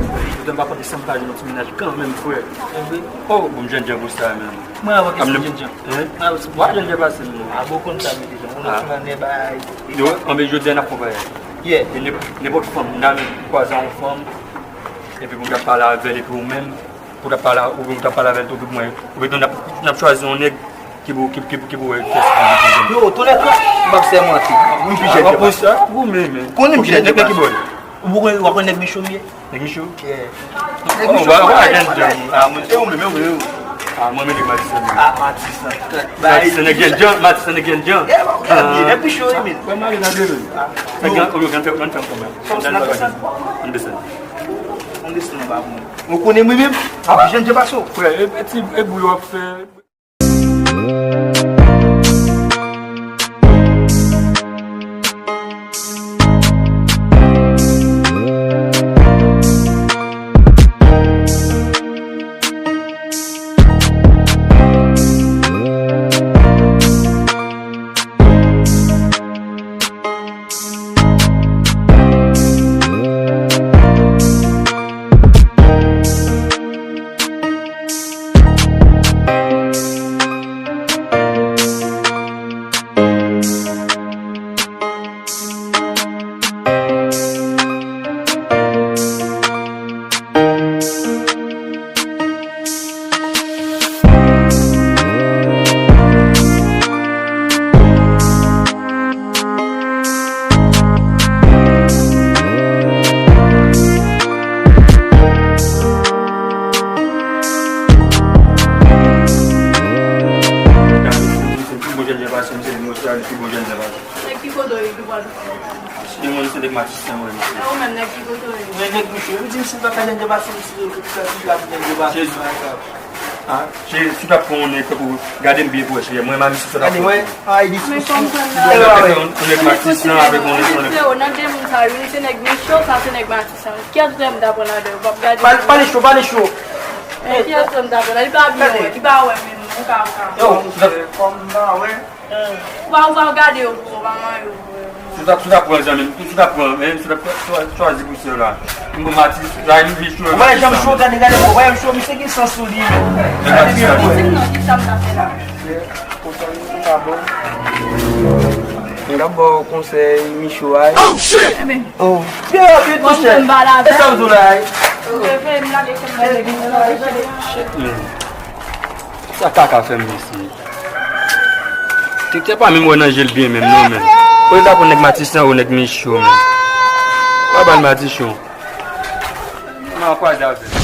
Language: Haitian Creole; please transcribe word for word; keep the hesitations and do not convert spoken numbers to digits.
Poutan m pa panse si m pa jwenn yon ti mennaj kanmenm, frè. Oh, bon, m jènjan pou sa menm. Mwen avè w kesyon jènjan. Mwen avè w ti jènjan pase m. A, bon, konn sa, men deja. Mwen nan nè bay. Yo, anben jodi a n ap fè yon bagay. Yeah. E nenp-, nenpòt fanm, n a menm kwaze yon fanm, epi pou m t ap pale avè l, epi ou menm, pou w t ap pale, ou, ou t ap pale avè l tou, pou mwen, ou gen n ap, n ap chwazi yon nèg ki pou, ki, ki, ki pou wè kès ki pou jènjan. Yo, tonè, m p ap sèmante. Mwen pi jènjan pase w. Ou menm, men. Konnen m pi jènjan pase w. Ou konn, w ap konn nèg Micho m ye? Nèg Micho? Yeah. Nèg Micho, wa, wa, jènjan. A, mwen, e ou menm, e ou menm, e ou? A, mwen, men nèg Matisan. A, Matisan. Matisan, nèg jènjan, Matisan, nèg jènjan. Yeah, nèg Micho, wi, men. Mwen, mwen, mwen, mwen. Sa gen, ou gen fè, mwen fè m konbyen? Ann desann. Ann desann anba mwen. Ou konnen mwen menm? A, jènjan pase w. Frè, e, e ti, e bri w ap fè. Nèg ki kote w ye ki pral fè w sa? Yo, mwen, se nèg Matisan, mwen, mesye. E ou menm, nèg ki kote w ye? Men nèg Micho, ou di m si m pa ka jènjan pase m, si yo tout sa, tout la pou jènjan pase m. Jezi. A, si, si w t ap pran yon nèg tankou, gade m byen pou wè, cheri. Mwen, Mami, si w t ap pran. Gade, mwen, ay, di, si, si, si w t ap pran yon, yon nèg Matisan avèk yon nèg, yon nèg. Freo, nan de moun sa yo, youn se nèg Micho, sa se nèg Matisan. Kiyès ou te m ta pran ladan yo? W ap gade. Pale, pale cho, pale cho. E kiyès ou te m ta pran la? Li pa byen wè, li pa wè menm, non, ou ka, ou ka. Yo, kòm m pa wè. Ou pa, ou pa gade yo pou, ou pa manyen yo pou. Si w ta, si w ta pran zanmi m, si w ta pran, men si w ta chwa-, chwazi pou sè w la. M gon Matisan, sa, m vin cho. Ou pa janm cho, gade, gade, bon, ou pa janm cho, misye gen sans sou li, men. Li di m non, ki sa m ta fè la? Konsèy ou pa bon. M ka ba w konsèy, Micho, ay. Oh, shit! Oh, byen rapid, monchè. E sa m di w la, ay. Shit, man. Sa kaka fè m, mesye. Tèt pa menm wè nan je l byen menm, non, men. Ou ta pran nèg Matisan ou nèg Micho, men. Pa ba l Matichon. Mwen kwaze avè l.